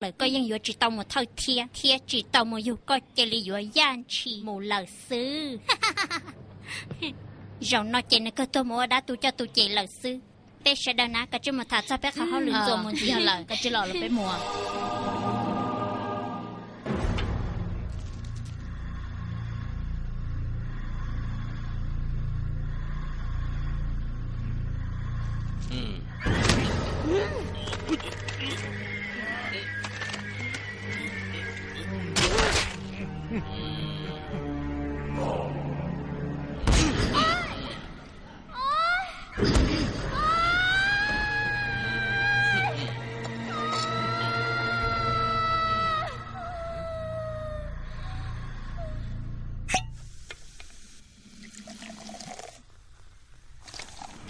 lawm, koj yeej yuav tsis tau mus thawj thiab, thiab tsis tau mus yug, koj cia li yuav yaj ntshis mus lawm xwb. Zaum no ces nws kawg tuag mus ua dab tu coj tu ces lawm xwb. Peb sawv daws na, koj cia li mus tham txog peb qhov hauj lwm ntxuas mus ntxiv lawm, koj cia li los peb mus.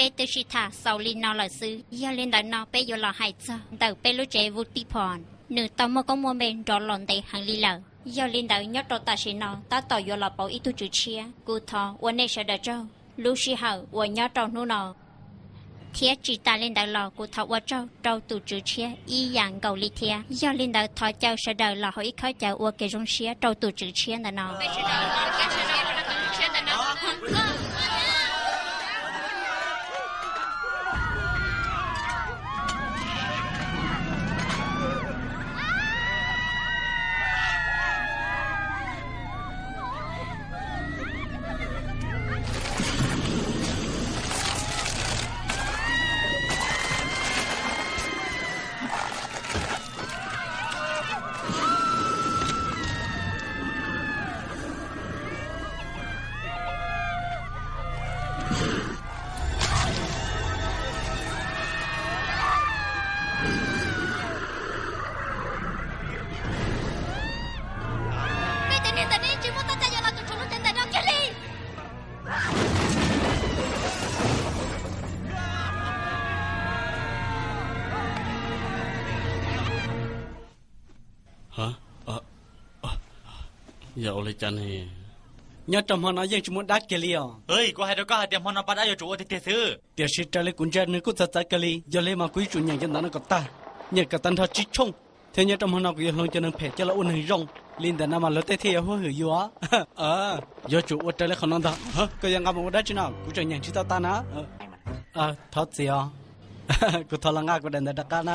Peb twb sib tham xaus li no lawm xwb, yog li ntawd no peb yuav los hais txog ntawm peb lub tsev Vu Tij Phom, nws tau muaj koob muaj npe nrov los ntev heev li lawm. Yog li ntawd nyob rau tam sim no tab tom yuav los pauv ib tug tswv tshiab, kuv thov ua nej sawv daws tsaug. Lub sij hawm uas nyob rau hnub no thiab tsis tas li ntawd los kuv thov ua tsaug rau tus tswv tshiab ib yam nkaus li thiab. Yog li ntawd thov caw sawv daws los hauv ib khob cawv ua kev zoo siab rau tus tswv tshiab ntawm no. Peb cov niam ntawm nej tsis muaj txoj cai yuav los tus tswv lub tsev ntawm no kiag li. Yog ua li cas ne? Nyob rau hmo no yeej tsis muaj dab kiag li os. Kuv hais rau koj hais tias hmo no pab dab yuav tsum ua tiag tiag xwb. Tiam sis raws li kuv ntsia nws kuj txawv txawv kawg li, yog li mas kuv yuav tsum nyeem cov ntawv no kom tag, nyeem kom tag nrho tsib tshooj, thiab nyob rau hmo no kuv yuav hloov cov neeg phem coj los ua neeg zoo, li ntawm no mas luag tej thiaj yuav huab hwm yus. Yuav tsum ua raws li qhov no ntag. Koj yuav nqa mus ua dab tsi no? Kuv tseem nyeem tsis tau tas na. Thov txim os. Kuv thov los nqa kuv daim ntawv rov qab na.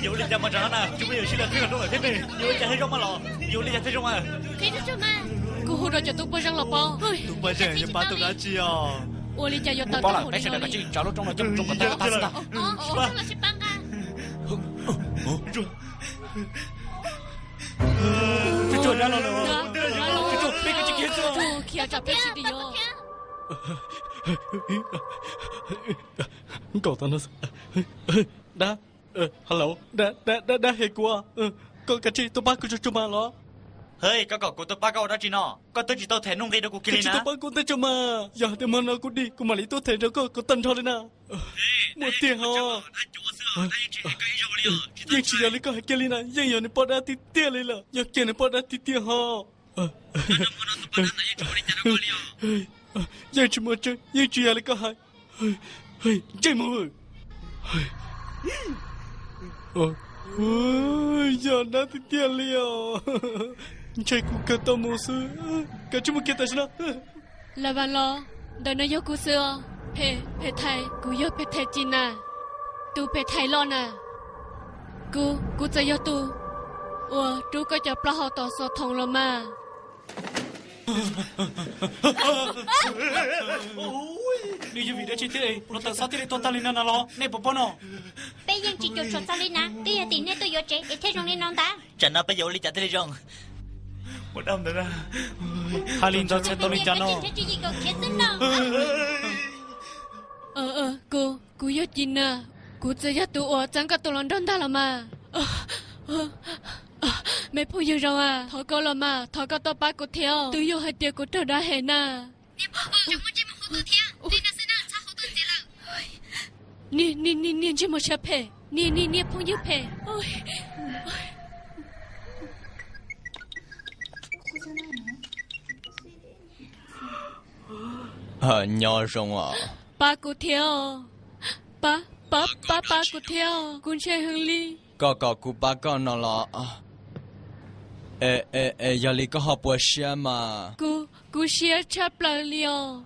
Yuav ua li cas mas rov qab na, tsis muaj yuav sib lawv qhib los rau lawm thiab ne. Yuav ua li cas thiaj zoo mas los? Qhib zoo mas. Kuv hu rau cov tub poj zeeg los pab. Tub poj zeeg yuav pab tau dab tsi os? Ua li cas yuav tawm tau hauv li no li? Tso lub rooj no coj mus tsoo kom tag tag xwb ntag. Tsuag tsuag dab los lawm. Tsuag tsuag, peb kav tsij khiav xwb. Khiav tsam peb tsis tim yuav. Nkaum tau no. Dab, hello, dab, dab, dab, dab, he kuv, koj kav tsij tuaj pab kuv tsuag tsuag mas los. Hej, koj kom kuv tuaj pab koj ua dab tsi no? Koj twb tsis tau them nuj nqi rau kuv kiag li na. Koj tsis tuaj pab kuv ua ntej tso mas, yog hais tias hmo no kuv dim kuv mam li tuaj them rau koj kom tag nrho li na. Muaj tiag ho. Yeej tsis yog li koj hais kiag li na, yeej yog nws poj dab tiag tiag li lawm, yog kiag nws poj dab tiag tiag ho. Yeej tsis muaj tseeb, yeej tsis yog li koj hais. Ntsej muag. Yog dab tiag tiag li os. Ntshe kuv kawg tau mus xwb. Kav tsij mus kiag tam sim no. Las Vas los, ntawm no yog kuv xwb os. Phem, phem thais, kuv yog phem thais Ci Nas, tus phem thais loj na. Kuv, kuv txawm yog tus uas rub koj cov plaub hau tom xov thoom los mas. Nws yog vim dab tsi thiaj los tawm xob thiaj li tuag tag li no na los? Nej puas paub no? Peb yeej tsis cuam tshuam txog li na, twb yog tim nej tuaj yuav tsev es thiaj zoo li no ntag. Tsam no peb yuav ua li cas thiaj li zoo? Hais li ntawd txhais tau li cas no? Kuv, kuv yog Ci Nas, kuv txawm yog tus uas txeeb koj tus hluas nraug ntag los mas. Me phooj ywg zoo a, thov koj los mas, thov koj tuaj pab kuv thiab. Twb yog hais tias kuv raug dab hem na. Niag, niag, niag ntsej muag siab phem, niag, niag, niag phooj ywg phem. Nyob zoo os. Pab kuv thiab os. Pab, pab, pab, pab kuv thiab os, kuv ntshai heev li. Koj kom kuv pab koj no los? Es yog li koj ho puas siab mas? Kuv, kuv siab tshaj plaws li os.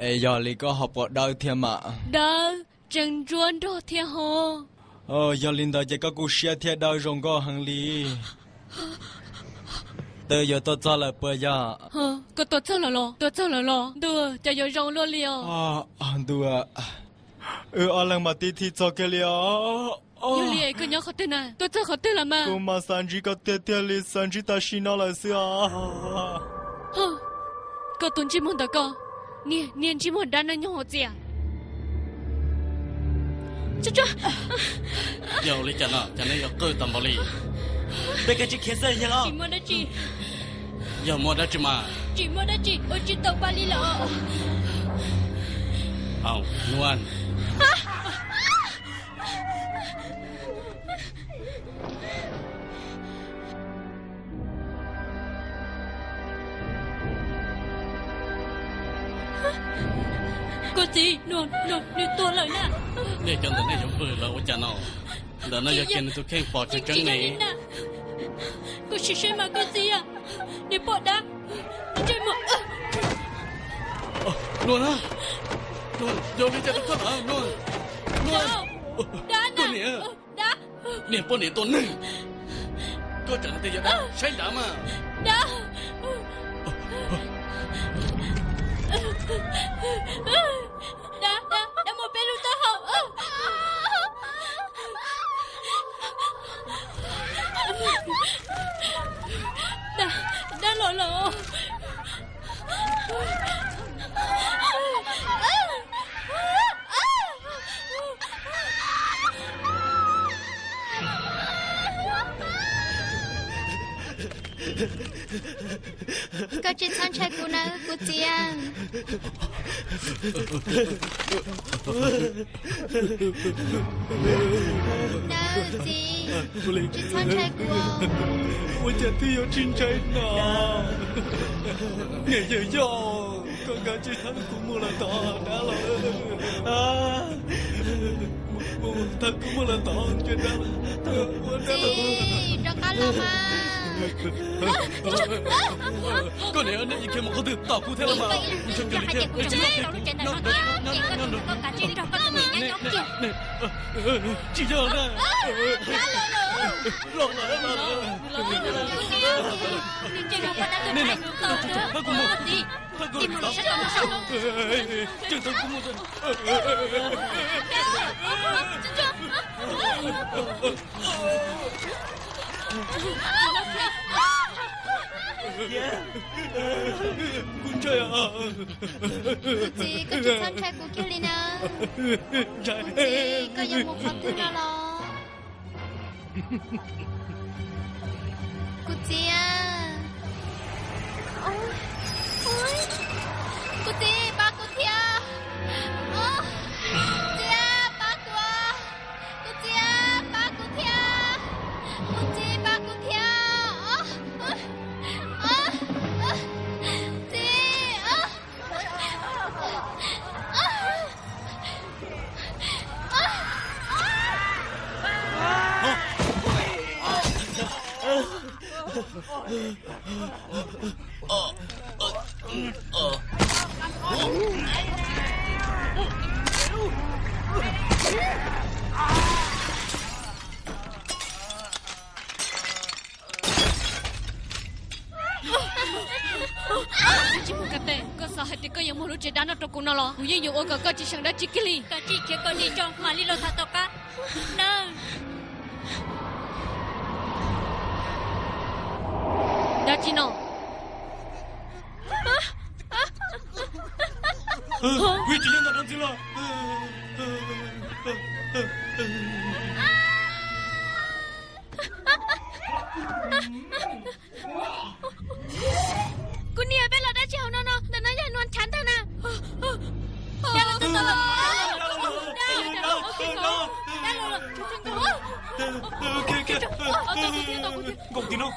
Es yog li koj ho puas dawb thiab mas? Dawb, tseem ntsuab nrog thiab ho. Yog li ntawd ces koj kuj siab thiab dawb zoo nkauj heev li. Twb yuav tuaj txog lawm puas yog? Koj tuaj txog lawm los? Tuaj txog lawm los? Ntuj, cas yuav zoo luaj li os. Ntuj, wb ob leeg mas tib thib txog kiag li os. Yog li koj nyob qhov twg na? Tuaj txog qhov twg lawm mas? Kuv mas xav ntsib koj tiag tiag li, xav ntsib tam sim no lawm xwb os. Koj tus ntsej muag ntawm koj, niag ntsej muag dab neeg nyob hauv txias. Yog ua li cas no, cas nej yuav qw tau npaum li? Peb kav tsij khiav xwb yog los? Tsis muaj dab tsi. Yog muaj dab tsi mas? Tsis muaj dab tsi, ua tsis tau pab li lawm. Au, Nuan. Koj txiv, Nuan, Nuan, nws tuag lawm na. Nej cov ntawm nej yuav vwm lawv ua cas no? Ntawm no yog kiag nws tus kheej pom tseeb tseeb ne. Koj sim saib mas koj txiv, nws pom dab ntsej muag. Nuan na, Nuan, yog li cas rau koj na Nuan? Nuan, koj niam, niag poj niam tua neeg, koj tseem hais tias yog dab, saib dav mas. Dab, dab, dab muaj peb lub taub hau. Dab, dab los lawm. Koj tsis txhob ntshai kuv nawb kuv txiv. Nawb txiv, tsis txhob ntshai kuv. Ua cas twb yuav tsis ntshai no? Niam yawg yog, koj kav tsij thab kuv mus lawm tod dab los. Thab kuv mus lawm tod, ua dab los. Txiv, rov qab los mas. Koj niam, nej ib khiav mus qhov twg, tos kuv thiab los mas. Tsis nrog koj tus niam nyob nyob nyob. Tsis yog na. Los los los. Thab kuv mus. Thab kuv mus. Thab kuv mus. Kuv ntshai. Kuv txiv, koj tsis txhob ntshai kuv kiag li na. Kuv txiv, koj yuav mus qhov twg no los? Kuv txiv, kuv txiv pab kuv thiab. Txiv, pab kuv. Kuv txiv, pab kuv thiab. Kuv txiv, pab kuv thiab. Txiv. Ntsej muag ka tes, koj xav hais tias koj yuav muag lub tsev dab no rau kuv no los? Kuv yeej yuav ua kom koj tsis seem dab tsi kiag li. Koj tsis khiav kom dim tso mam li los tham tom qab nawb. Dab tsi no? Kuv tsis yog ntawm no ntxiv los. Kuv niam, peb los dab tsi hauv no no? Ntawm no yog Nuan tshav ntag na. Nkaum tim no.